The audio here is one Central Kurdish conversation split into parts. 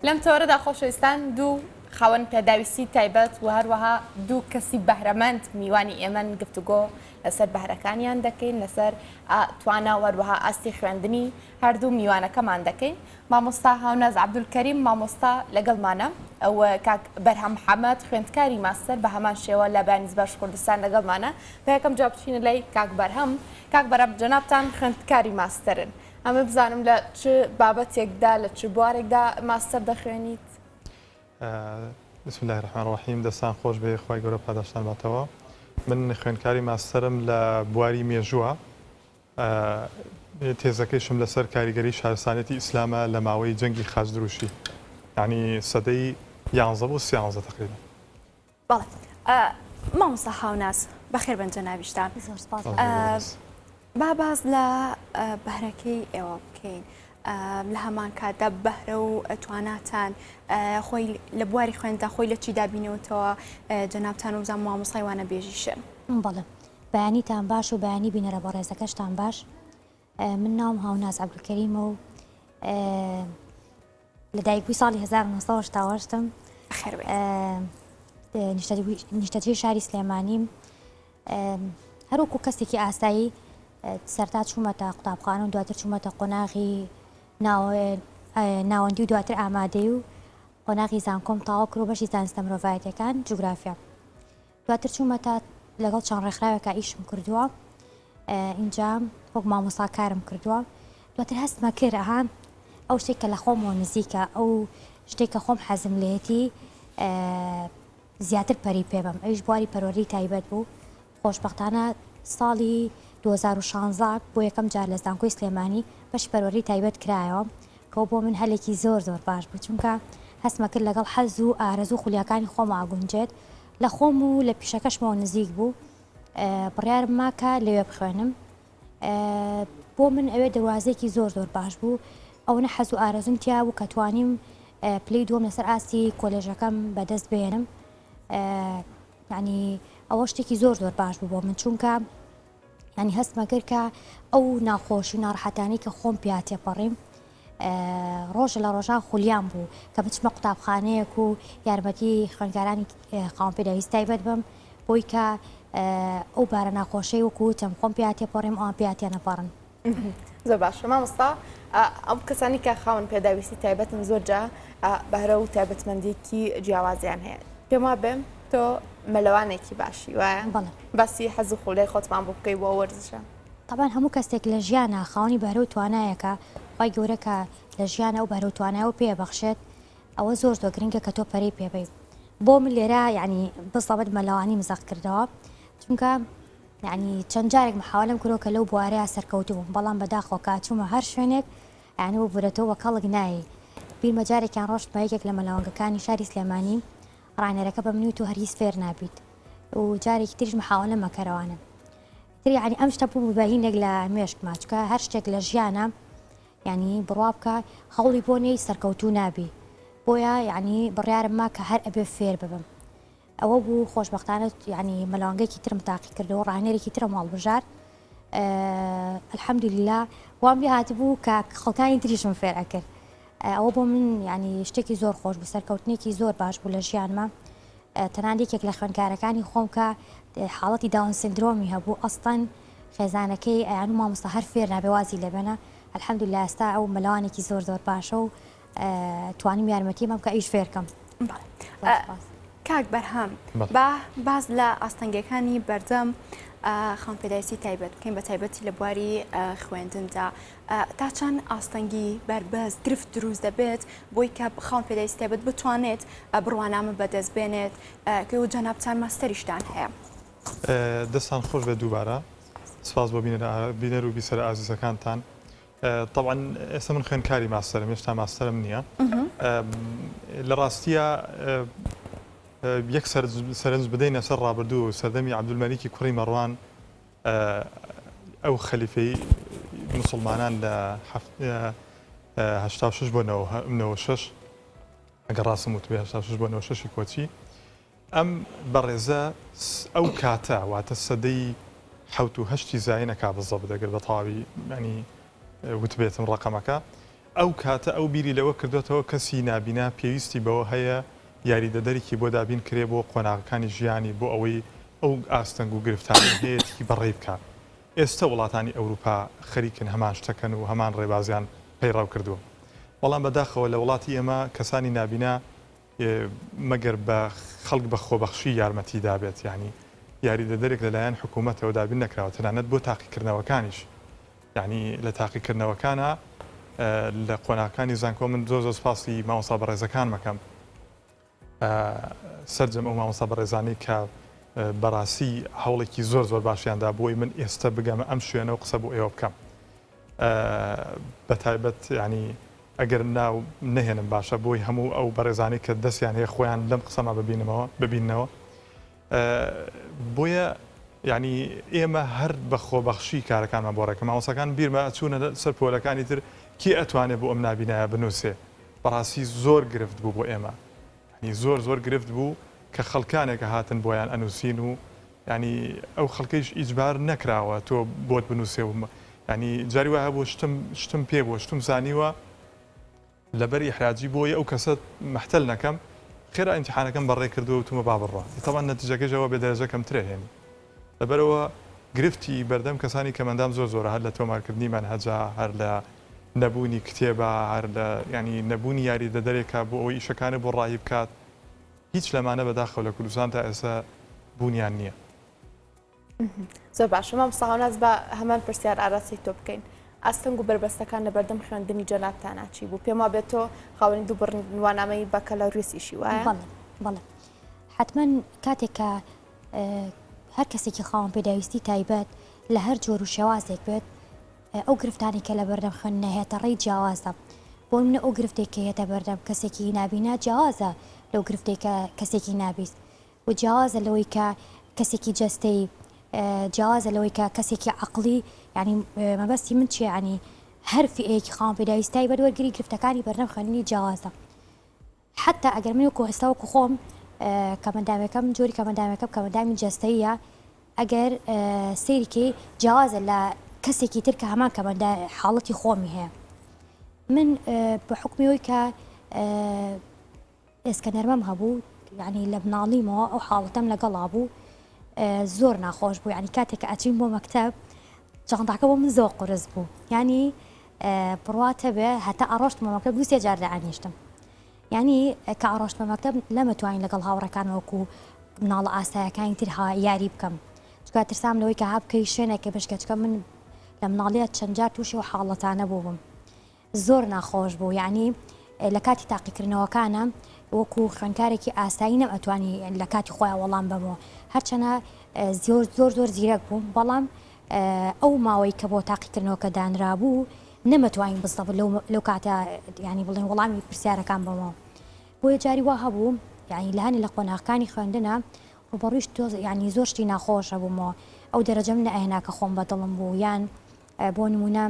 لەم تەوەرەدا خۆشەویستان دوو خاوەن پێداویستی تایبەت و هەروەها دوو کەسی بەهرەمەند میوانی ئێمەن گفتوگۆ لەسەر بەهرەکانیان دەکەین لەسەر توانا و هەروەها ئاستی خوێندنی هەردوو میوانەکەمان دەکەین مامۆستا هاوناز عەبدولکەریم مامۆستا لەگەڵمانە و کاک بەرهەم حەمەد خوێندکاری ماستەر بە هەمان شێوە لە بەیانی باش کوردستان لەگەڵمانە بە یەکەم جواب بچینە لای کاک بەرهەم کاک بەرهەم جەنابتان خوێندکاری ماستەرن ئەمە بزانم لە چ بابەتێکدا لە چ بوارێکدا ماستەر دەخوێنیت؟ بسم اللە الرحمن الرحیم دەستان خۆش بێ خوای گەورە پاداشتان باتەوە من خوێندکاری ماستەرم لە بواری مێژووە تێزەکەیشم لەسەر کاریگەری شارستانیەتی ئیسلامە لە ماوەی جەنگی خاچدروشی یانی سەدەی یانزە بۆ سیانزە تقریبا. بەڵێ مامۆستا هاوناز بەخێر بن جەنابیشتان. زۆر سپاس. با باس لە بەهرەکەی ئێوە بکەین لە هەمان کاتدا بەهرە و تواناتان خۆی لە بواری خوێندا خۆی لە چیدا بینەوەتەوە جەنابتان و بزانم مامۆستای وانە بێژیشن. بەڵێ بەیانیتان باش و بەیانی بینەرە بەڕێزەکەشتان باش من ناوم هاوناز عەبدولکەریمە و لە دایکبووی ساڵی 1970م نیشتەجێی شاری سلێمانیم هەروەکو کەسێکی ئاسایی سەرتا چوومەتە قوتابخانە و دواتر چوومەتە قۆناغی ناوەندی و دواتر ئامادەی و قۆناغی زانکۆم تاوا کرد و بەشی زانستە مرۆڤایەتەکان جوگرافیا دواتر چوومەتە لەگەڵ چەند ڕێکخراوێکا ئیشم کردووە ئینجا وەک مامۆستا کارم کردووە دواتر هەستمە کرد ئەها ئەو شتێک کە لە خۆمەوە نزیکە ئەو شتێک کە خۆم حەزم لێتی زیاتر پەری پێبم ئەویش بواری پەروەردەی تایبەت بوو خۆشبەختانە ساڵی 2016 بۆ یەکەم جار لە زانکۆی سلێمانی بەشی پەروەردەی تایبەت کرایەوە کە بۆ من هەلێکی زۆر زۆر باش بوو چونکە هەستمە کرد لەگەڵ حەز و ئارەزوو خولیاکانی خۆم ئاگونجێت لە خۆم و لە پیشەکەشمەوە نزیک بوو بڕیارم ما کە لەوێ بخوێنم بۆ من ئەوێ دەروازێکی زۆر زۆر باش بوو ئەوەنە حەز و ئارەزوم تیا بوو کە توانیم پلەی دووەم لەسەر ئاستی کۆلێژەکەم بەدەست بێنم یعنی ئەوە شتێکی زۆر زۆر باش بوو بۆ من چونکە ینی هەستمە کرد کە ئەو ناخۆشی و ناڕەحەتانی کە خۆم پیا تێپەڕیم ڕۆژە لە ڕۆژان خولیام بوو کە بچمە قوتابخانەیەک و یارمەتی خوێندکارانی خاوەن پێداویست تایبەت بم بۆی کە ئەو بارە ناخۆشەی وەکو وتم خۆم پیا تێپەڕیم ئەوان پیا تێنەپەڕن. زۆر باشە مامۆستا ئەو کەسانی کە خاوەن پێداویستی تایبەتن زۆر جا بەهرە و تایبەتمەندێکی جیاوازیان هەیە پێم وابێ تۆ مەلەوانێکی باشی وایە بەڵێ. باسی حەز و خولیای خۆتمان بۆ بکەی بۆ وەرزشە. تەبعەن هەموو کەسێک لە ژیانا خاوەنی بەهرە و توانایەکە، خوای گەورە کە لە ژیانا ئەو بەهرە و توانایەوە پێ ئەبەخشێت ئەوە زۆر زۆر گرنگە کە تۆ پەرەی پێ بەی بۆ من لێرە یعنی بزەبت مەلەوانیم زەق کردەوە چونکە یعنی چەند جارێک محاولەم کردوە کە لەو بوارەیا سەرکەوتوو بووم بەڵام بەداخەوە کە ئەچوومە هەر شوێنێک یعنی ببورە تۆ بە کەڵک نایەی بیرمە جارێکیان ڕۆشتمە یەکێک لە مەلەوانگەکانی شاری سلێمانی ڕانەرەکە بە منی وت تۆ هەرگیز فێر نابیت و جارێکی تریش محاولە مەکەرەوانە تر یعنی ئەم شتە بوو بە هینێک لە مێشکما چکە هەر شتێک لە ژیانە یعنی بڕوا بکە هەوڵی بۆ نەی سەرکەوتوو نابی بۆیە یعنی بڕیارم ما کە هەر ئەبێ فێر ببم ئەوە بوو خۆشبەختانە یعنی مەلەوانگەیەکی ترم تاقی کردەوە ڕاهێنەرێکی ترم هەڵبژارد الحمدلله وام لێ هاتبوو کە خەڵکانی تریشم فێر ئەکرد ئەوە بۆ من یعنی شتێکی زۆر خۆش بوو سەرکەوتنێکی زۆر باش بوو لە ژیانمە تەنانەت یەکێک لە خوێندکارەکانی خۆم کە حاڵەتی داون سندرۆمی هەبوو ئەستەن خێزانەکەی ئەیان و مامۆستا هەر فێر نابێ وازی لێبێنە الحمدلله ئێستا ئەو مەلەوانێکی زۆر زۆر باشە و توانیم یارمەتیم بەم کە ئیش فێرکەم. کاک بەرهەم با باس لە ئاستەنگەکانی بەردەم خاوەن پێداویستی تایبەت بکەین بە تایبەتی لە بواری خوێندندا تا چەند ئاستەنگی بەربەست گرفت دروست دەبێت بۆی کە خاوەن پێداویستی تایبەت بتوانێت بڕوانامە بەدەست بێنێت کە جەنابتان ماستەریشتان هەیە. دەستان خۆش بێت دووبارە سپاس بۆ بینەر و بیسەرە ئازیزەکانتان. تەبعەن ئێستا من خوێندکاری ماستەرم هێشتا ماستەرم نییە لە ڕاستیە یەک سەرنج بدەینە سەر ڕابردوو سەردەمی عەبدولمەلیکی کوڕی مەڕوان ئەو خەلیفەی مسلمانان لە 86 بۆ 96 ئەگەر ڕاستم وتبێ 86 بۆ 96 کۆچی ئەم بەڕێزە ئەو کاتە واتە سەدەی حەوت و هەشتی زایین ئەکا بزەبت ئەگەر بە تەواوی یانی وتبێتم ڕەقەمەکە. ئەو کاتە ئەو بیری لەوە کردۆتەوە کەسی نابینا پێویستی بەوە هەیە یاریدەدەرێکی بۆ دابین کرێ بۆ قۆناغەکانی ژیانی بۆ ئەوەی ئەو ئاستەنگ و گرفتانەی هەیەتی بەڕێی بکات. ئێستە وڵاتانی ئەوروپا خەریکن هەمان شتەکەن و هەمان ڕێبازیان پەیڕەو کردووە. بەڵام بەداخەوە لە وڵاتی ئێمە کەسانی نابینا مەگەر بە خەڵک بە خۆبەخشی یارمەتی دابێت یانی یاریدەدەرێک لەلایەن حکوومەتەوە دابین نەکراوە تەنانەت بۆ تاقیکردنەوەکانیش یانی لە تاقیکردنەوەکانا لە قۆناغەکانی زانکۆ من زۆر زۆر سپاسی مامۆستا بەڕێزەکانم ئەکەم سەرجەم ئەو مامۆستا بەڕێزانەی کە بەڕاستی هەوڵێکی زۆر زۆر باشیاندا بۆی من ئێستا بگەمە ئەم شوێنە و قسە بۆ ئێوە بکەم بە تایبەت ینی ئەگەر ناو نەهێنم باشە بۆی هەموو ئەو بەڕێزانەی کە دەستیان هەیە خۆیان لەم قسەما ببینمەوە ببیننەوە بۆیە یانی ئێمە هەر بە خۆبەخشی کارەکانمان بۆ ڕێکە مامۆستاکان بیرمە ئەچوونە سەر پۆلەکانی تر کێ ئەتوانێ بۆ ئەم نابینایە بنووسێ بەڕاستی زۆر گرفت بوو بۆ ئێمە ینی زۆر زۆر گرفت بوو کە خەڵکانێک هاتن بۆیان ئەنووسین و ینی ئەو خەڵکەیش ئیجبار نەکراوە تۆ بۆت بنووسێ و ینی جاری وایە بۆ شتم شتم پێ بووە شتم زانیوە لەبەر ئیحراجی بۆیە ئەو کەسە مەحتەل نەکەم خێرا ئیمتیحانەکەم بەڕێ کردووە وتومە با بڕوا تەبعەن نەتیجەکەش ئەوە بێ دەرەجە کەمترە هێنی لەبەرئەوە گرفتی بەردەم کەسانی کەمئەندام زۆر زۆرە هەر لە تۆمارکردنی مەنهەجا هەر لە نەبوونی کتێبا هەر لە یانی نەبوونی یاریدەدەرێکا بۆ ئەوەی ئیشەکانت بۆ ڕاهی بکات هیچ لەمانە بەداخەوە لە کوردستان تا ئێستا بوونیان نییە. زۆر باشە مامۆستا هاوناز با هەمان پرسیار ئاراستەی تۆ بکەین ئاستەنگ و بەربەستەکان لە بەردەم خوێندنی جەنابتانا چی بوو پێم وابێت تۆ خاوەنی دوو بڕوانامەی بەکەلۆریوسیشی وایە بەڵێ بەڵێ حتمما کاتێک کە هەر کەسێکی خاوەن پێداویستی تایبەت لە هەر جۆر و شێوازێک بێت ئەو گرفتانی کە لە بەردەم خوێندنە هێتە ڕێی جیاوازە بۆ منە ئەو گرفتێک کە هێتە بەردەم کەسێکی نابینا جیاوازە لەو گرفتێک کە کەسێکی نابیست و جیاوازە لەوەی کە کەسێکی جەستەیی جیاوازە لەوەی کە کەسێکی عەقڵی یانی مەبەستی من چیە یانی هەر فئەیەکی خاوەن پێداویستی تایبەت وەرگری گرفتەکانی بەردەم خوێندنی جیاوازە حتا ئەگەر من وەکو ئێستا وەکو خۆم کەمەندامەکەم جۆری کەمەندامەکەم کەمەندامی جەستەیە ئەگەر سەیرکەی جیاوازە لە کەسێکی تر کە هەمان کەمەندا حاڵەتی خۆمی هەیە من بە حکمیەوەی کە ئێسکە نەرمەم هەبوو یانی لە مناڵیمەوە ئەو حاڵەتەم لەگەڵا بوو زۆر ناخۆش بوو یانی کاتێک کە ئەچین بۆ مەکتەب جانتاکە بۆ من زۆر قورس بوو یانی بڕوات هەبێ هەتا ئەڕۆشتمە مەکتەب دوو سێ جار دائەنیشتم یانی کە ئەڕۆشتمە مەکتەب نەمەتوانی لەگەڵ هاوڕێکان وەکو مناڵە ئاسایەکانی تر یاری بکەم چونکە ترسام لەوەی کە ها بکەی شوێنێکە بشکە چکە من لە مناڵیە چەند جار تووشی و حاڵەتانە بووم زۆر ناخۆش بوو یانی لە کاتی تاقیکردنەوەکانە وەکو خوێندکارێکی ئاسایی نەم ئەتوانی لە کاتی خۆیان وەڵام بەمەوە هەرچەنە زۆر زۆر زۆر زیرەک بووم بەڵام ئەو ماوەی کە بۆ تاقیکردنەوەکە دانرابوو نەمەتوانین بزەبت لەو کاتە ینی بڵێن وەڵامی پرسیارەکان بەمەوە بۆیە جاری وا هەبوو یعنی لە هەنێ لە قۆناغەکانی خوێندنە ڕوبەڕووی تۆز ینی زۆر شتی ناخۆش هەبوومەوە ئەو دەرەجەم نەئەهێنا کە خۆم بەدڵم بوو یان بۆ نمونە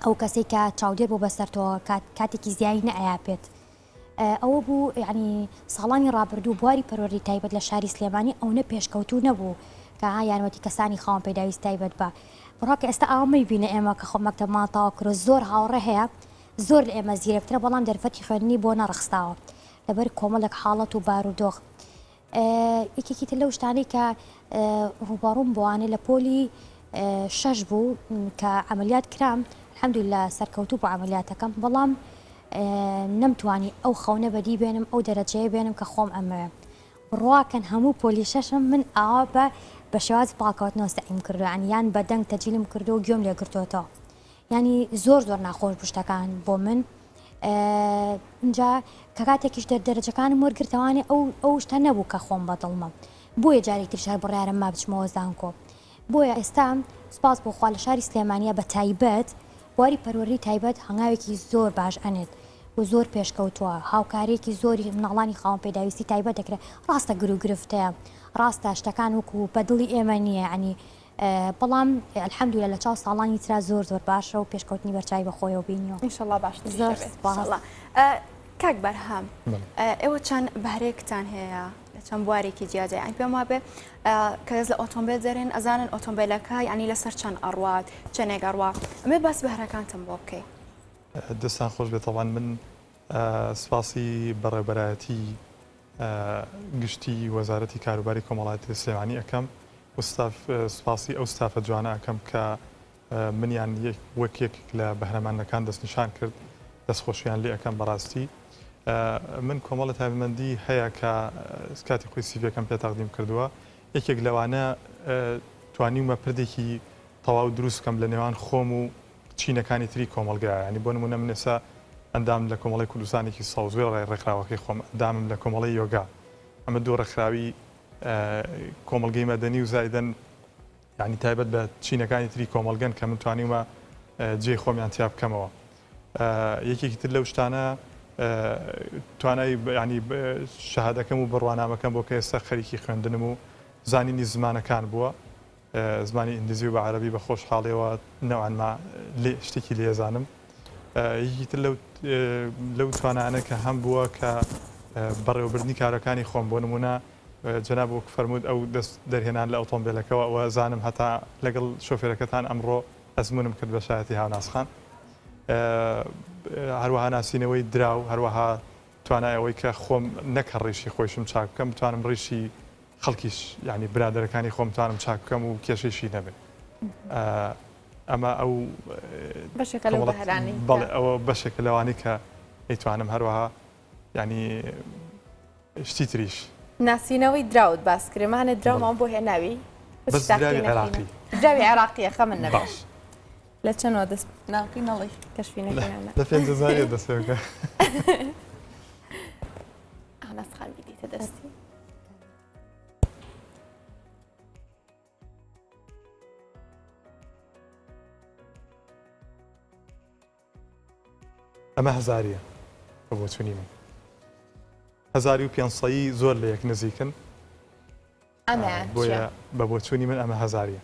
ئەو کەسەی کە چاودێر بۆ بەسەر تۆ کاتێکی زیایی نەئەیا پێت ئەوە بوو یعنی ساڵانی ڕابردوو بواری پەروەردەی تایبەت لە شاری سلێمانی ئەونە پێشکەوتوو نەبوو کە ها یارمەتی کەسانی خاوەن پێداویست تایبەت بە بڕۆکە ئێستا ئاوا مەیبینە ئێمە کە خۆ مەکتەبمان تەواو کردووە زۆر هاوڕێ هەیە زۆر لە ئێمە زیرەکترە بەڵام دەرفەتی خوێندنی بۆ نەڕەخساوە لەبەر کۆمەڵێک حاڵەت و بارودۆخ یەکێکی تر لەو شتانەی کە ڕووبەڕووم بۆوانێ لە پۆلی شەش بوو کە عەمەلیات کرام الحمدللە سەرکەوتوو بوو عەمەلیاتەکەم بەڵام نەمتوانی ئەو خەونە بەدی بێنم ئەو دەرەجەیە بێنم کە خۆم ئەمەوێ بڕواکەن هەموو پۆلی شەشم من ئاوا بە بە شێوازی پاڵکەوتنەوە سەعیم کردو یعنی یان بە دەنگ تەجیلم کردو و گوێم لێ گرتۆتەوە یعنی زۆر زۆر ناخۆش بوو شتەکان بۆ من ئینجا کە کاتێکیش دەر دەرەجەکانم وەرگرتەوانێ ئەو ئەو شتە نەبوو کە خۆم بەدڵمە بۆیە جارێکی تریش هەر بڕیارم ما بچمەوە زانکۆ بۆیە ئێستا سوپاس بۆ خوا لە شاری سلێمانیە بە تایبەت بواری پەروەردەی تایبەت هەنگاوێکی زۆر باش ئەنێت و زۆر پێشکەوتووە هاوکاریەکی زۆری مناڵانی خاوەن پێداویستی تایبەت دەکرێت ڕاستە گروگرفتەیە ڕاستە شتەکان وەکو بە دڵی ئێمە نییە یعنی بەڵام الحمدللە لە چاو ساڵانی ترا زۆر زۆر باشە و پێشکەوتنی بەرچاوی بەخۆیەوە بینیوە. ان شاء اللە باشتریش زۆر دەبێت سوپاس. ان شاء اللە. کاک بەرهەم ئێوە چەند بەهرەیەکتان هەیە لە چەند بوارێکی جیاجیا یانی پێم وابێ کە دەست لە ئۆتۆمبێل دەرێن ئەزانن ئۆتۆمبێلەکە یانی لەسەر چەند ئەڕوات چەندێک ئەڕوا ئەمێ باس بەهرەکانتم بۆ بکەی. دەستان خۆش بێت تەبعەن من سپاسی بەڕێوبەرایەتی گشتی وەزارەتی کاروباری کۆمەڵایەتی لە سلێمانی ئەکەم و سپاسی ئەو ستافە جوانە ئەکەم کە منیان وەک یەکێک لە بەهرەمەندەکان دەستنیشان کرد دەستخۆشیان لێ ئەکەم بەڕاستی من کۆمەڵە تایبەتمەندی هەیە کە کاتی خۆی سیڤەکەم پێ تەقدیم کردووە یەکێک لەوانە توانیومە پردێکی تەواو دروست بکەم لە نێوان خۆم و چینەکانی تری کۆمەڵگا یانی بۆ نموونە من ئێستا ئەندام لە کۆمەڵەی کوردستانێکی سەوز وێڕای ڕێکخراوەکەی خۆم ئەندامم لە کۆمەڵەی یۆگا ئەمە دوو ڕێکخراوی کۆمەڵگەی مەدەنی و زایدەن یانی تایبەت بە چینەکانی تری کۆمەڵگەن کە من توانیومە جێی خۆمیان تیا بکەمەوە یەکێکی تر لەو شتانە توانای ینی شەهادەکەم و بڕوانامەکەم بۆ کە ئێستا خەریکی خوێندنم و زانینی زمانەکان بووە زمانی ئینگلیزی و بە عەرەبی بە خۆشحاڵیەوە نەوعەن ما لێ شتێکی لێ ئەزانم. یەکێکی تر لەو لەو توانایانە کە هەم بووە کە بەڕێوەبردنی کارەکانی خۆم بۆ نموونە جەناب وەک فەرمووت ئەو دەست دەرهێنان لە ئۆتۆمبێلەکەوە ئەوە زانم هەتا لەگەڵ شۆفێرەکەتان ئەمڕۆ ئەزموونم کرد بە شایەتی هاوناس خان هەروەها ناسینەوەی دراو هەروەها توانای ئەوەی کە خۆم نەک هەر ڕیشی خۆیشم چاک بکەم بتوانم ڕیشی خەڵکیش یانی برادەرەکانی خۆم بتوانم چاک بکەم و کێشەیشی نەبێ ئەمە ئەو بەشێکە لەو بەهرانەی بەڵێ ئەوە بەشێکە لەوانەی کە ئەیتوانم هەروەها یانی شتی تریش ناسینەوەی دراوت باس کرێمانە دراومان بۆ هێناوی بەس دراوی عێراقی دراوی عێراقیە خەمن نەبێ باش لە چەنەوە دەست ناکەی نەڵی کەشفی نەکەیانە لە پێنج هەزاریە دەست پێ بکە ئاناس خان بیدیتە دەستی. ئەمە هەزاریە بە بۆچونی من هەزاری و پێنسەیی زۆر لە یەک نزیکن ئەمەیان بۆیە بە بۆچوونی من ئەمە هەزاریە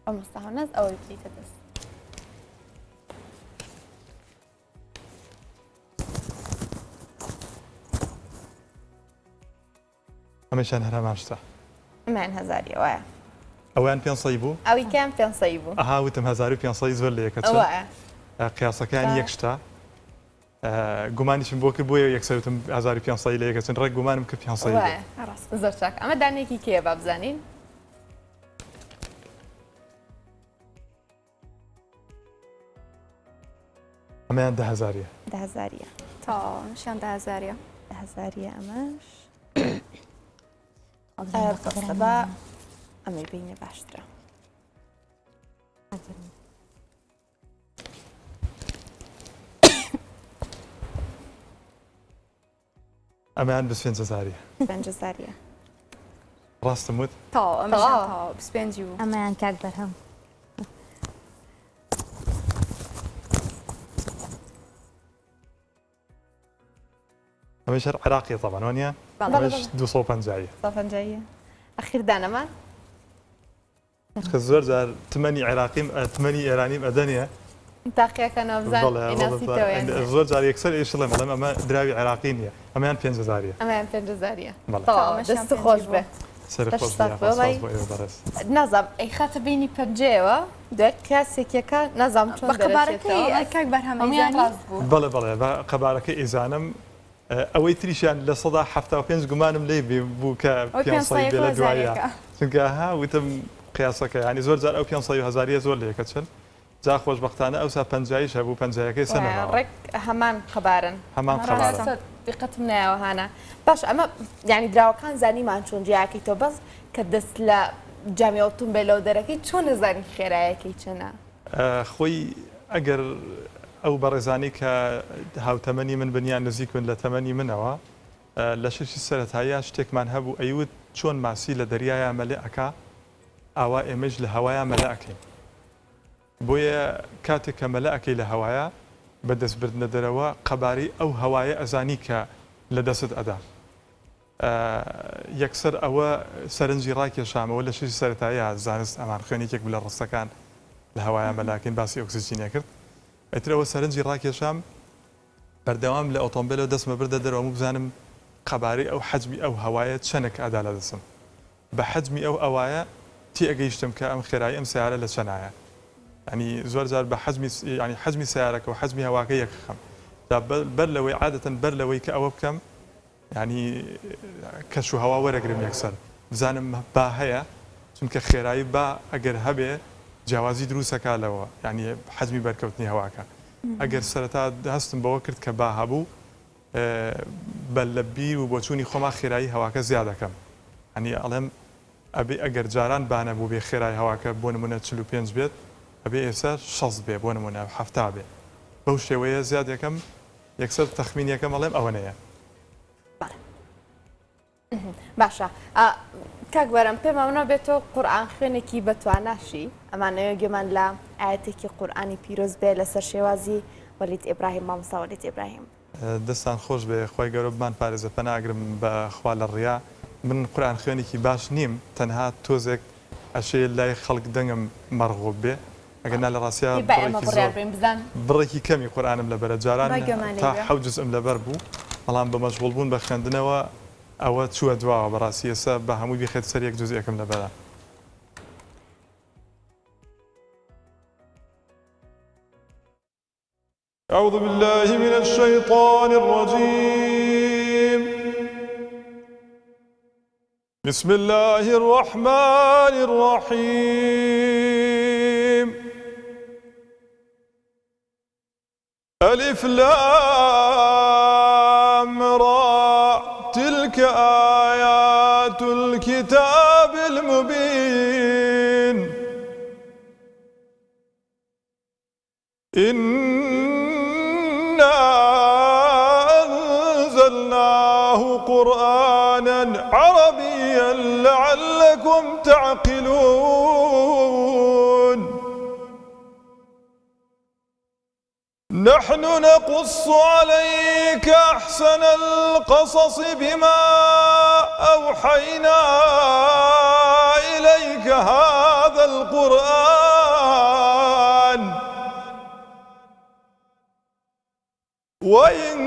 مامۆستا هەناز ئەوەی بدەیتە دەست. ئەمەشیان هەر هەمان شتە. ئەمەیان هەزاریە وایە. ئەویان پێنسەی بوو؟ ئەوی کەیان پێنسەی بوو. ئەها وتم 1500 زۆر لە یەکە چن. وایە. قیاسەکەیان یەک شتە. گومانیشم بۆ کرد بۆیە یەکسەر وتم 1500 لە یەکە چن ڕێک گومانم کرد 500 بوو. وایە. زۆر چاک. ئەمە دانەیەکی کێیە با بزانین؟ ئەمەیان دە هەزاریە. دە هەزاریە. تەواو ئەمەشیان دە هەزاریە. دە هەزاریە ئەمەش. با ئەمەی بینە باشترە. ئەمەیان 25 هەزاریە. 25 هەزاریە. ڕاستم وت؟ تەواو ئەمەشیان تەواو 25 بوو. ئەمەیان کاک بەرهەم. ئەمەش هەر عێراقیە تەبعەن وانیە؟ ئەمەش 250 250 ئەخیر دانەمان. کە زۆر جار تمەنی عێراقیم تمەنی ئێرانیم ئەدەنێ تاقیەکەنەوە بزان ئەیناسیتەوە یان نا. زۆر جار یەکسەر ئەیشڵێم ئەڵێم ئەمە دراوی عێراقی نییە ئەمەیان پێنج هەزاریە. ئەمەیان پێنج هەزاریە. بەڵێ. تەواو دەست خۆش بێ. سەرت خۆش بێ یاخوا سپاس بۆ ئێوە بەڕێز. نازانم ئەیخاتە بینی پەنجەیەوە دوای قیاسێکیەکە نازانم چۆن بە قەبارەکەی دەرەچێتەوە کاک بەرهەم هەموویان ئەیزانی؟ ڕاست بوو. بەڵێ بەڵێ بە قەبارەکەی ئەیزانم ئەوەی تریشیان 75% گومانم لێی بوو کە ئەوەی پێنج سەدی پێنج بێ لە سەدیەکە دوایە هەزاریەکە. چونکە ها وتم قیاسەکە یانی زۆر جار ئەو پێنج سەد و هەزاریە زۆر لە یەکە چن جا خۆشبەختانە ئەوسا پەنجاییش هەبوو پەنجایەکەی سە وایە نەماوە. ڕێک هەمان قەبارەن. هەمان قەبارەن. ڕاستە دیقەتم نایەوە هانا. باش ئەمە یانی دراوەکان زانیمان چۆن جیاکەیتەوە بەس کە دەست لە جامی ئۆتۆمبێلەوە دەرەکەی چۆن ئەزانی خێرایەکەی چەنە؟ خۆی ئەگەر ئەو بەڕێزانەی کە هاوتەمەنی من بن یان نزیک بن لە تەمەنی منەوە لە شەشی سەرەتاییا شتێکمان هەبوو ئەیوت چۆن ماسی لە دەریایا مەلە ئەکا ئاوا ئێمەیش لە هەوایا مەلە ئەکەین بۆیە کاتێک کە مەلە ئەکەی لە هەوایا بە دەست بردنە دەرەوە قەبارەی ئەو هەوایە ئەزانی کە لە دەستت ئەدا یەکسەر ئەوە سەرنجی ڕاکێشامەوە لە شەشی سەرەتاییا زانست ئەمان خوێن یەکێک بوو لە ڕستەکان لە هەوایا مەلاکەین باسی ئۆکسجینێ کرد ئیتر ئەوە سەرنجی ڕاکێشام بەردەوام لە ئۆتۆمبێلەوە دەستمە بردە دەرەوە بوو بزانم قەبارەی ئەو حەجمی ئەو هەوایە چەنە کە ئەدا لە دەستم بە حەجمی ئەو ئەوایە تێئەگەیشتم کە ئەم خێرایی ئەم سەیارە لە چەنایە. یانی زۆر جار بە حەجمی یانی حەجمی سەیارەکە و حەجمی هەواکە یەک خەم جا بەر لەوەی عادەتەن بەر لەوەی کە ئەوە بکەم یانی کەش و هەوا وەرەگرم یەکسەر بزانم با هەیە چونکە خێرایی با ئەگەر هەبێ جیاوازی دروستەکا لەوە یانی حەجمی بەرکەوتنی هەواکە ئەگەر سەرەتا هەستم بەوە کرد کە با هەبوو بە لە بیر و بۆچوونی خۆما خێرایی هەواکە زیادەکەم یانی ئەڵێم ئەبێ ئەگەر جاران با نەبووبێ خێرای هەواکە بۆ نموونە 45 بێت ئەبێ ئێستا 60 بێ بۆ نموونە 70 بێ بەو شێوەیە زیادەکەم یەکسەر تەخمینیەکەم ئەڵێم ئەوەنەیە. بەڵێ. باشە کاک بەرەم پێمان نابێت تۆ قورئان خوێنێکی بەتواناشی ئەمانەوێ گوێمان لە ئاەتێکی قورئانی پیرۆز بێ لەسەر شێوازی وەلید ئیبراهیم مامۆستا وەلید ئیبراهیم. دەستان خۆش بێ خوای گەورە بمان پارێزێ پەنا ئەگرم بە خوا لە ڕیا من قورئان خوێنێکی باش نیم تەنها تۆزێک ئەشێ لای خەڵک دەنگم مەڕغوب بێ ئەگەر نا لە ڕاستیا با ئێمە بڕێکی بڕیار زۆر بەین بزان. بڕێکی کەمی قورئانم لەبەرە جاران با گوێمان لێی تا بێ. حەوت جوزئم لەبەر بوو بەڵام بە مەشغوڵ بوون بە خوێندنەوە ئەوە چووە دواوە بەڕاستی ئێستا بە هەمووی بیخەیتە سەر یەک جوزئێکم لەبەرە. اعوذ باللە من الشیطان الرجیم بسم اللە الرحمن الرحیم الف لام را تلك آیات الكتاب المبین إنا أنزلناه قرآنا عربيا لعلكم تعقلون نحن نقص عليك أحسن القصص بما أوحينا إليك هذا القرآن وإن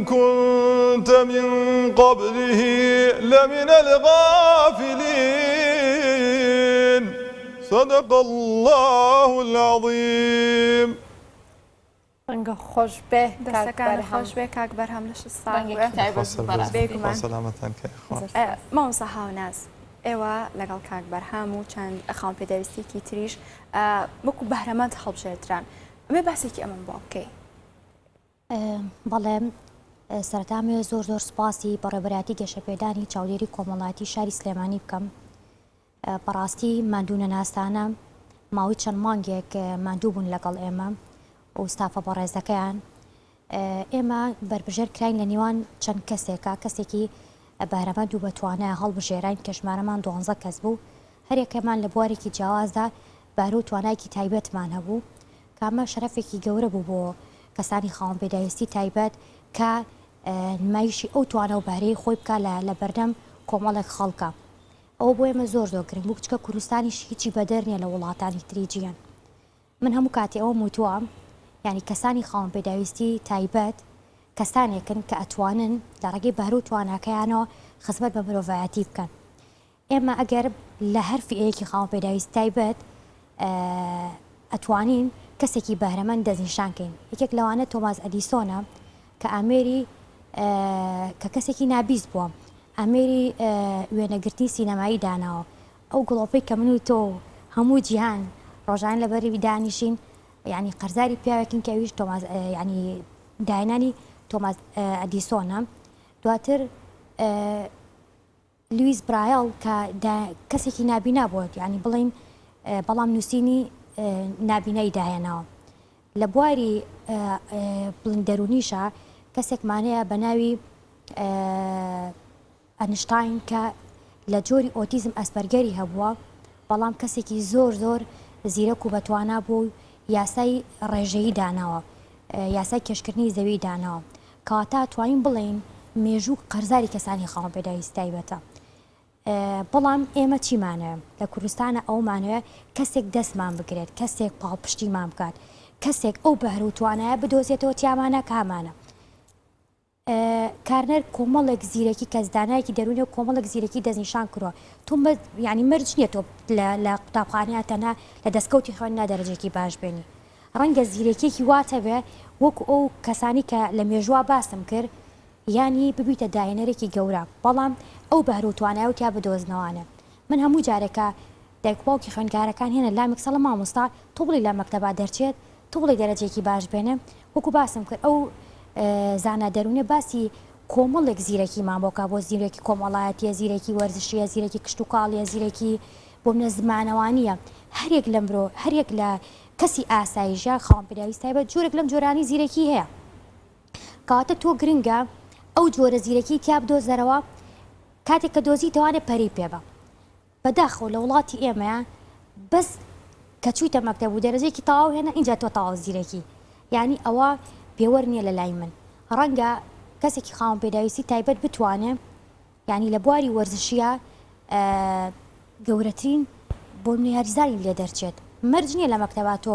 كنت من قبله لمن الغافلين صدق اللە العظیم. ڕەنگە خۆش بێ کاک دەستەکانت بەرهەم. خۆش بێ کاک بەرهەم لەشت ساغ بێ. ڕەنگێکی تایبەت خوا بوو بەڕاستی. سەربەرز بێگومان. خوا سەلامەتان کە یاخوا. زۆر سوپاس. مامۆستا هاوناز ئێوە لەگەڵ کاک بەرهەم و چەند خاوەن پێداویستیەکی تریش وەکو بەهرەمەند هەڵبژێردران ئەمێ باسێکی ئەمەم بۆ بکەی. بەڵێ سەرەتا ئەمەوێ زۆر زۆر سوپاسی بەڕێوەبەرایەتی گەشەپێدانی چاودێری کۆمەڵایەتی شاری سلێمانی بکەم بەڕاستی ماندوونەناسانە ماوەی چەند مانگێک ماندوو بوون لەگەڵ ئێمە و ستافە بەڕێزەکەیان ئێمە بەربژێر کراین لە نێوان چەند کەسێکە کەسێکی بەهرەمەند و بەتوانە هەڵبژێراین کە ژمارەمان دوانزە کەس بوو هەریەکەمان لە بوارێکی جیاوازدا بەهرە و توانایەکی تایبەتمان هەبوو کە ئەمە شەرەفێکی گەورە بوو بۆ کەسانی خاوەن پێداویستی تایبەت کە نمایشی ئەو توانا و بەهرەی خۆی بکا لە بەردەم کۆمەڵێک خەڵکە. ئەوە بۆ ئێمە زۆر زۆر گرنگ بوو چکە کوردستانیش هیچی بەدەر نییە لە وڵاتانی تری جیهان. من هەموو کاتێ ئەوەم وتووە یانی کەسانی خاوەن پێداویستی تایبەت کەسانێکن کە ئەتوانن لە ڕێگەی بەهرە و تواناکەیانەوە خزمەت بە مرۆڤایەتی بکەن. ئێمە ئەگەر لە هەر فیئەیەکی خاوەن پێداویستی تایبەت ئەتوانین کەسێکی بەهرەمەند دەستنیشان کەین یەکێک لەوانە تۆماس ئەدیسۆنە کە ئامێری کە کەسێکی نابیست بووە ئامێری وێنەگرتنی سینەمایی داناوە ئەو گڵۆپەی کە من و تۆ و هەموو جیهان ڕۆژانە لەبەری دانیشین یعنی قەرزاری پیاوێکین کە ئەویش تۆماس یعنی داهێنانی تۆماس ئەدیسۆنە دواتر لویس برایل کە کەسێکی نابینا بووە یانی بڵێین بەڵام نووسینی نابینای داهێناوە لە بواری بڵین دەروونیشە کەسێکمان هەیە بە ناوی ئەنشتاین کە لە جۆری ئۆتیزم ئەسپەرگەری هەبووە بەڵام کەسێکی زۆر زۆر زیرەک و بەتوانا بوو و یاسای ڕێژەیی داناوە یاسای کێشکردنی زەوی داناوە کەواتە توانین بڵێین مێژوو قەرزاری کەسانی خاوەن پێداویستی تایبەتە. بەڵام ئێمە چیمانەوێ لە کوردستانە ئەومانەوێ کەسێک دەستمان بگرێت، کەسێک پاڵپشتیمان بکات، کەسێک ئەو بەهرە و توانایە بدۆزێتەوە تیامانە کە هەمانە. کارنەر کۆمەڵێک زیرەکی کەس دانایەکی دەروونیە و کۆمەڵێک زیرەکی دەستنیشان کردووە تۆ یعنی مەرج نییە تۆ لە قوتابخانەیە تەنها لە دەستکەوتی خوێندنا دەرەجێکی باش بێنی ڕەنگە زیرەکیەکی واتە بێ وەکو ئەو کەسانی کە لە مێژوە باسم کرد یانی ببیتە داهێنەرێکی گەورە بەڵام ئەو بەهرە و توانایە و تیا بدۆزنەوانە من هەموو جارێکە دایک و باوکی خوێندکارەکان هێنە لام یەکسەڵە مامۆستا تۆ بڵێی لە مەکتەبا دەرچێت تۆ بڵێی دەرەجەیەکی باش بێنێ وەکو باسم کرد ئەو زانا دەروونیە باسی کۆمەڵێک زیرەکیمان بۆ کا بۆ زیرەکی کۆمەڵایەتیە زیرەکی وەرزشیە زیرەکی کشتوکاڵیە زیرەکی بۆ منە زمانەوانیە هەرێک لە مرۆ هەرێک لە کەسی ئاساییش یا خاوەن پێداویست تایبەت جۆرێک لەم جۆرانی زیرەکی هەیە کەواتە تۆ گرنگە ئەو جۆرە زیرەکی تیا بدۆزەرەوە کاتێک کە دۆزیتەوانێ پەرەی پێبە بەداخەوە لە وڵاتی ئێمەیا بەس کە چویتە مەکتەب و دەرەجەیەکی تەواو هێنا ئینجا تۆ تەواو زیرەکی یانی ئەوە پێوەر نییە لە لای من ڕەنگە کەسێکی خاوەن پێداویستی تایبەت بتوانێ یانی لە بواری وەرزشیە گەورەترین بۆ منە یاریزانی لێ دەرچێت مەرج نییە لە مەکتەبا تۆ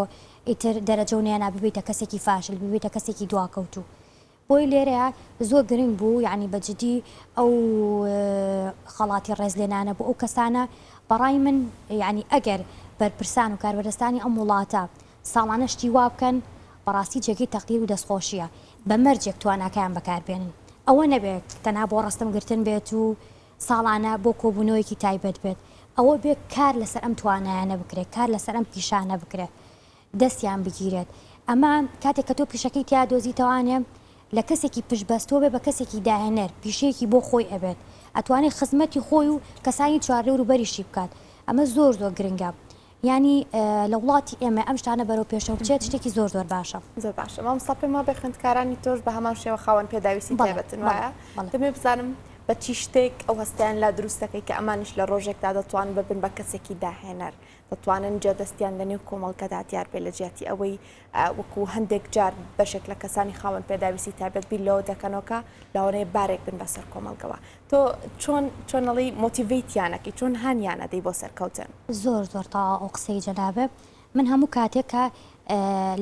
ئیتر دەرەجە و نێنا ببیتە کەسێکی فاشل ببیتە کەسێکی دواکەوتوو بۆیە لێرەیا زۆر گرنگ بوو یانی بە جدی ئەو خەڵاتی ڕێزلێنانە بۆ ئەو کەسانە بەڕای من یانی ئەگەر بەرپرسان و کاربەدەستانی ئەم وڵاتە ساڵانە شتی وا بکەن بەڕاستی جێگەی تەقدیر و دەستخۆشیە بە مەرجێک تواناکەیان بەکار بێنن ئەوە نەبێت تەنها بۆ ڕەستم گرتن بێت و ساڵانە بۆ کۆبوونەوەیەکی تایبەت بێت ئەوە بێ کار لەسەر ئەم توانایانە بکرێت کار لەسەر ئەم پیشانە بکرێت دەستیان بگیرێت ئەمە کاتێک کە تۆ پیشەکەی تیا دۆزیتەوانێ لە کەسێکی پشت بەستووە بێ بە کەسێکی داهێنەر پیشەیەکی بۆ خۆی ئەبێت ئەتوانێت خزمەتی خۆی و کەسانی چواردەور و بەریشی بکات ئەمە زۆر زۆر گرنگە یانی لە وڵاتی ئێمە ئەم شتانە بەرەو پێشەوە بچێت شتێکی زۆر زۆر باشە. زۆر باشە مامۆستا پێم وابێ خوێندکارانی تۆش بە هەمان شێوە خاوەن پێداویستی تایبەتن وایە؟ دەمەوێت بزانم بە چی شتێک ئەو هەستەیان لا دروست دەکەی کە ئەمانیش لە ڕۆژێکدا دەتوانن ببن بە کەسێکی داهێنەر دەتوانن جێدەستیان لە نێو کۆمەڵگەدا دیار بێت لە جیاتی ئەوەی وەکو هەندێک جار بەشێک لە کەسانی خاوەن پێداویستی تایبەت بیر لەوە دەکەنەوە کە لەوانەیە بارێک بن بەسەر کۆمەڵگەوە تۆ چۆن چۆنەڵی motivate یانەکەی چۆن هانیانە دەی بۆ سەرکەوتن؟ زۆر زۆر تەواو ئەو قسەی جەنابت من هەموو کاتێک کە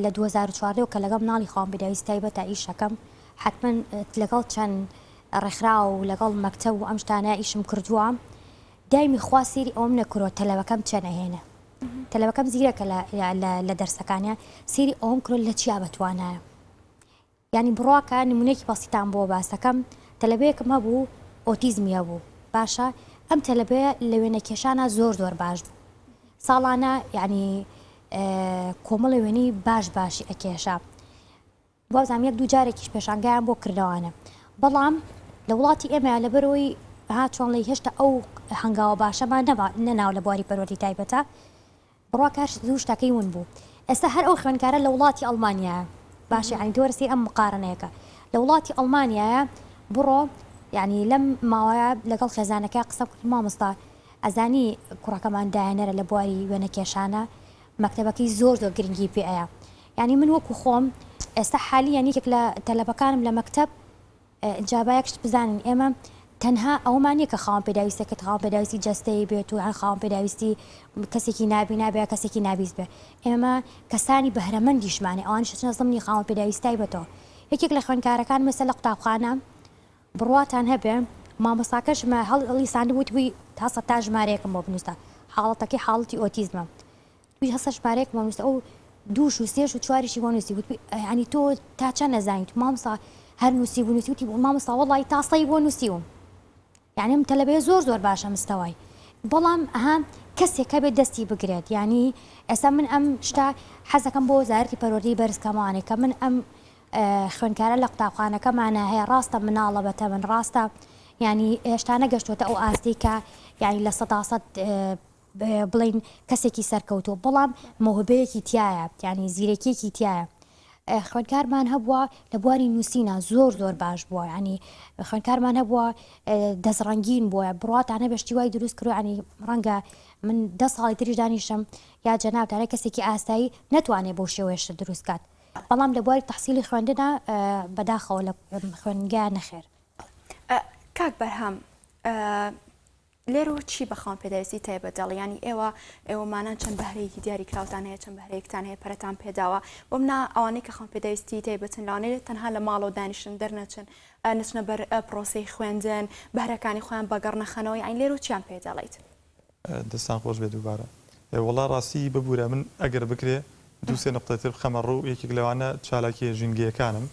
لە 2014 کە لەگەڵ مناڵی خاوەن پێداویستی تایبەتە ئیشەکەم حتمما لەگەڵ چەند ڕێکخراو و لەگەڵ مەکتەب و ئەم شتانە ئیشم کردووە دایمی خوا سەیری ئەوەم نەکردوە تەلەبەکەم چەند ئەهێنێ تەلەبەکەم زیرەکە لە دەرسەکانیا سەیری ئەوەم کردوە لە چیا بەتوانایە یعنی بڕواکە نمونەیەکی بەسیتان بۆ باسەکەم تەلەبەیەکم هەبوو ئۆتیزمی هەبوو باشە ئەم تەلەبەیە لە وێنە کێشانە زۆر زۆر باش بوو ساڵانە یعنی کۆمەڵی وێنەی باش باشی ئەکێشا وابزانم یەک دوو جارێکیش پێشانگایان بۆ کردەوانە بەڵام لە وڵاتی ئێمە لەبەرەوەی ها چۆنڵی هێشتا ئەو هەنگاوە باشەمان نەما نەناو لە بواری پەروەردەی تایبەتە بڕوا کاش زوو شتەکەی ون بوو ئێستا هەر ئەو خوێندکارە لە وڵاتی ئەڵمانیا باشە یعنی تۆرسی ئەم مقارنەیەکە لە وڵاتی ئەڵمانیایە بڕۆ یعنی لەم ماوەیە لەگەڵ خێزانەکە قسە کرد مامۆستا ئەزانی کوڕەکەمان داهێنەرە لە بواری وێنەکێشانە مەکتەبەکەی زۆر زۆر گرنگی پێ ئەیا یانی من وەکو خۆم ئێستا حالیەن یەکێک لە تەلەبەکانم لە مەکتەب جا با یەک شت بزانین ئێمە تەنها ئەوەمان نییە کە خاوەن پێداویستەکەت خاوەن پێداویستی جەستەیی بێت و یان خاوەن پێداویستی کەسێکی نابینا بێ کەسێکی نابیست بێ ئێمە کەسانی بەهرەمەندیشمانێ ئەوانیش ئەچنە زمنی خاوەن پێداویستی تایبەتەوە یەکێک لە خوێندکارەکان مەسە لە قوتابخانە بڕواتان هەبێ مامۆستاکەشم هەڵی ساندبوو وتبووی هەسە تا ژمارەیەکم بۆ بنووسە حاڵەتەکەی حاڵەتی ئۆتیزمە وی هەسە ژمارەیەکم بۆ نووسە ئەو دووش و سێش و چواریشی بۆ نووسی وتبووی یانی تۆ تا چەند نەزانیت مامۆستا هەر نووسی بوو نووسی وتی مامۆستا وەڵی تا سەی بۆ نووسیوم یعنی ئەم تەلەبەیە زۆر زۆر باشە مستەوای بەڵام ئەها کەسێک هەبێت دەستی بگرێت یعنی ئێستا من ئەم شتە حەزەکەم بۆ وەزارەتی پەروەردەی بەرز کەمانێک کە من ئەم خوێندکارە لە قوتابخانەکەمانە هەیە ڕاستە مناڵە بەتەمەن ڕاستە یعنی هێشتا نەگەشتوەتە ئەو ئاستەی کە یعنی 100% بڵین کەسێکی سەرکەوتووە بەڵام مەوهبەیەکی تایە یعنی زیرەکیەکی تایە خوێندکارمان هەبووە لە بواری نووسینە زۆر زۆر باش بووە ینی خوێندکارمان هەبووە دەستڕەنگین بووە بڕاتانە بەشتی وای دروست کرد ینی ڕەنگە من دە ساڵی تریش دانیشم یا جەنابتانە کەسێکی ئاسایی نەتوانێت بۆ شێوەیەشت دروست کات بەڵام لە بواری تەحسیلی خوێندنە بەداخەوە لە خوێندنگا نەخێر. کاک بەرهەم. لێرەوە چی بە خاوەن پێداویستی تایبەت دەڵێ یانی ئێوە ئێوە مانان چەند بەهرەیەکی دیاری کراوتان هەیە چەند بەهرەیەکتان هەیە پەرەتان پێداوە بۆ منە ئەوانەی کە خاوەن پێداویستی تایبەتن لەوانەیە تەنها لە ماڵەوە دانیشن دەرنەچن نەچنە بەر پرۆسەی خوێندن بەهرەکانی خۆیان بەگەڕ نەخەنەوە یانی لێرەوە چیان پێ دەڵێیت؟ دەستان خۆش بێت دووبارە. وەڵا ڕاستی ببورە من ئەگەر بکرێ دوو سێ نوقتەی تر بخەمە ڕوو یەکێک لەوانە چالاکیە ژینگەیەکانم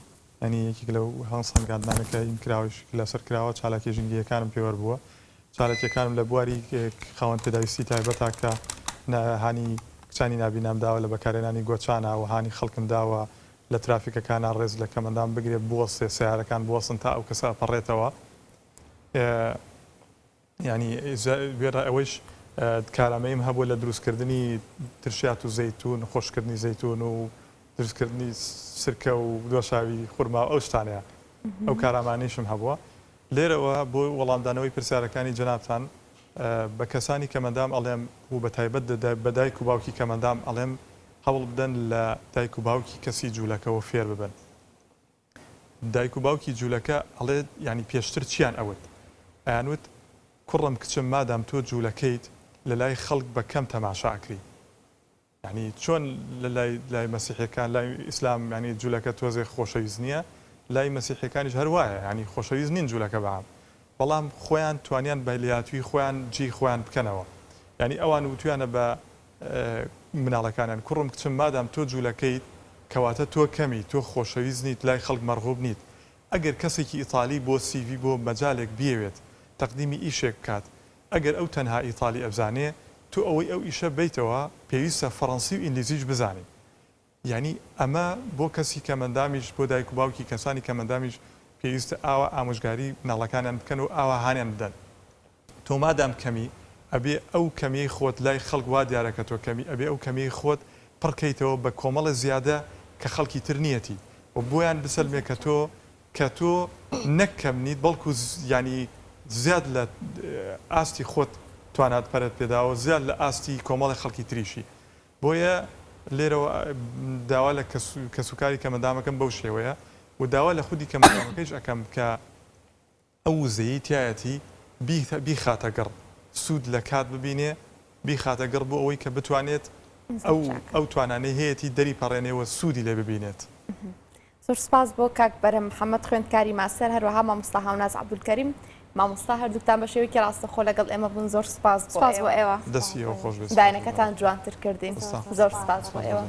یانی یەکێک لەو هەڵسەنگاندنانە کە ئیم کراوەیش لەسەر کراوە چالاکیە ژینگەیەکانم پێوەر بووە چالاکیەکانم لە بواری خاوەن پێداویستی تایبەتا کە هانی کچانی نابینام داوە لە بەکارهێنانی گۆچانە و هانی خەڵکم داوە لە ترافیکەکانا ڕێز لە کەمەندام بگرێ بوەستێ سەیارەکان بوەستن تا ئەو کەسە ئەپەڕێتەوە یانی وێڕای ئەوەیش کارامەییم هەبووە لە دروستکردنی ترشیات و زەیتوون، خۆشکردنی زەیتوون و دروستکردنی سرکە و دۆشاوی خورما و ئەو شتانەیە. ئەو کارامانەیشم هەبووە. لێرەوە بۆ وەڵامدانەوەی پرسیارەکانی جەنابتان بە کەسانی کەمەندام ئەڵێم و بە تایبەت بە دایک و باوکی کەمەندام ئەڵێم هەوڵ بدەن لە دایک و باوکی کەسی جوولەکەوە فێر ببن. دایک و باوکی جولەکە ئەڵێ یانی پێشتر چیان ئەوت ئەیانوت کوڕم کچم مادام تۆ جولەکەیت لەلای خەڵک بە کەم تەماشا ئەکری یانی چۆن لەلای لای مەسیحیەکان لای ئیسلام یانی جولەکە تۆزێ خۆشەویست نیە لای مەسیحیەکانیش هەر وایە یانی خۆشەویست نین جولەکە بەعام بەڵام خۆیان توانیان بە لێهاتوویی خۆیان جێی خۆیان بکەنەوە یانی ئەوان وتویانە بە مناڵەکانیان کوڕم کچم مادام تۆ جولەکەیت کەواتە تۆ کەمی تۆ خۆشەویست نیت لای خەڵک مەرغوب نیت ئەگەر کەسێکی ئیتالی بۆ سیڤی بۆ مەجالێک بیەوێت تەقدیمی ئیشێک بکات ئەگەر ئەو تەنها ئیتالی ئەبزانێ تۆ ئەوەی ئەو ئیشە بەیتەوە پێویستە فەڕەنسی و ئینگلیزیش بزانی یانی ئەمە بۆ کەسی کەمئەندامیش بۆ دایک و باوکی کەسانی کەمئەندامیش پێویستە ئاوا ئامۆژگاری مناڵەکانیان بکەن و ئاوا هانیان بدەن تۆ مادام کەمی ئەبێ ئەو کەمیەی خۆت لای خەڵک وا دیارە کە تۆ کەمی ئەبێ ئەو کەمیەی خۆت پڕ کەیتەوە بە کۆمەڵێ زیادە کە خەڵکی تر نیەتی و بۆیان بسەلمێ کە تۆ کە تۆ نەک کەم نیت بەڵکو یانی زیاد لە ئاستی خۆت توانات پەرەت پێداوە زیاد لە ئاستی کۆمەڵێ خەڵکی تریشی بۆیە لێرەوە داوا لە کەسوکاری کەمەندامەکەم بەو شێوەیە و داوا لە خودی کەمەندامەکەیش ئەکەم کە ئەو وزەیەی تیایەتی بیخاتە گڕ، سوود لە کات ببینێ، بیخاتە گڕ بۆ ئەوەی کە بتوانێت ئەو ئەو توانانەی هەیەتی دەریپەڕێنێ و سوودی لێ ببینێت. زۆر سوپاس بۆ کاک بەرهەم محەمەد خوێندکاری ماستەر هەروەها مامۆستا هاوناز عەبدولکەریم مامۆستا هەردووکتان بە شێوەیەکی ڕاستەخۆ لەگەڵ ئێمە بوون زۆر سوپاس بۆ سوپاس بۆ ئێوە. دەستی ئێوە خۆش بێت. دایەنەکەتان جوانتر کردین زۆر سوپاس بۆ ئێوە.